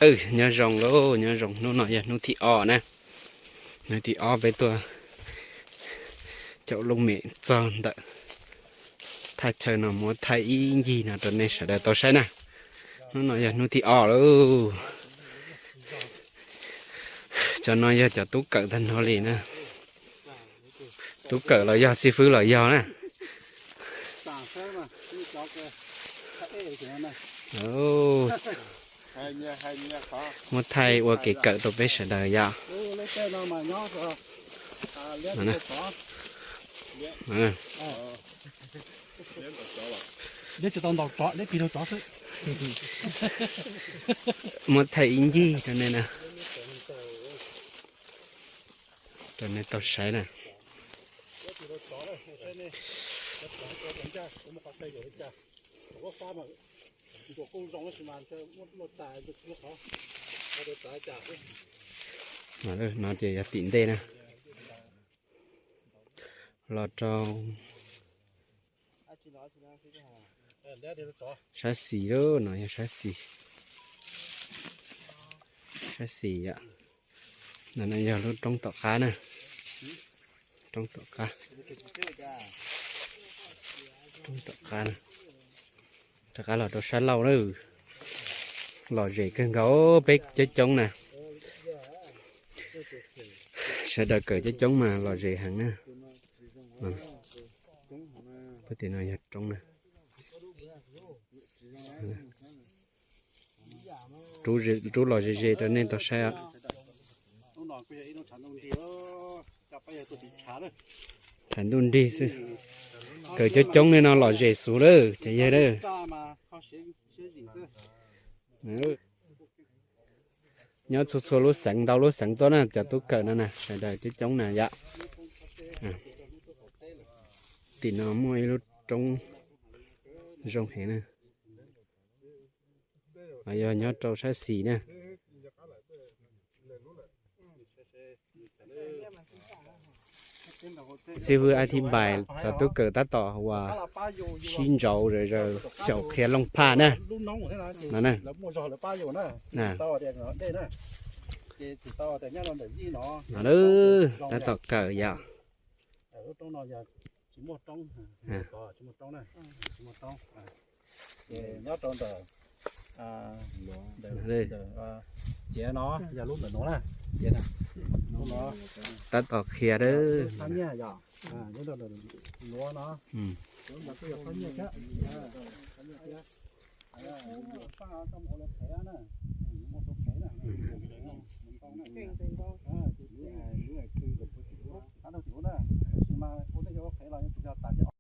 Nyob zoo lauj, nyob zoo, hnub no yog hnub thib ob na. Hnub thib ob peb tuaj caum looj mem txog ntawm thaj chaw no muab thaij ib ncig no rau nej sawv daws tau saib na. Hnub no yog hnub thib ob lauj. Cov no yog cov tub kawm tag nrho li na. Tub kawm los yog xib fwb los yog na. Muab thaij ua kev kawm rau peb sawv daws yom. Muab thaij ib ncig rau nej na, rau nej tau saib na. No ces yog tim ntej na, los rau sab xis lawm, no yog sab xis, sab xis yom. No yog lub roob tom qab na, roob tom qab, roob tom qab na. Rov qab los rau sab laug lawm, lom zem kawg nkaus peb coob coob na. Sawv daws kawm coob coob mas lom zem heev na. Puag tim no yog roob na. Rub los ze ze rau nej tau saib. Tshav ntuj nrig xwb, kawm coob coob li no lom zem xus lawm cov yawg lawm. Nyob txhua txhua lub xeev ntau lub xeev tuaj na cov tub kawm no na, sawv daws coob coob na yom. Tim no muaj ib lub roob zoo heev na. Yog nyob rau sab xis na. Xib fwb Ab Thib Npais cov tub kawm tab tom uas sib ntsauv zaws xyaum qhia looj phaj na. No na. No tab tom kawm yom. Ces nyob rau ntawm, ntawm, ntawm, ciav no yog lub ntawm no na, ciav no. Tab tom qhia dab. Nyob rau ntawm nuav no, kuj yog txhob nyiaj thiab. Tab sis mas ua tej yog ua qhev los yog tus yog tas thiab.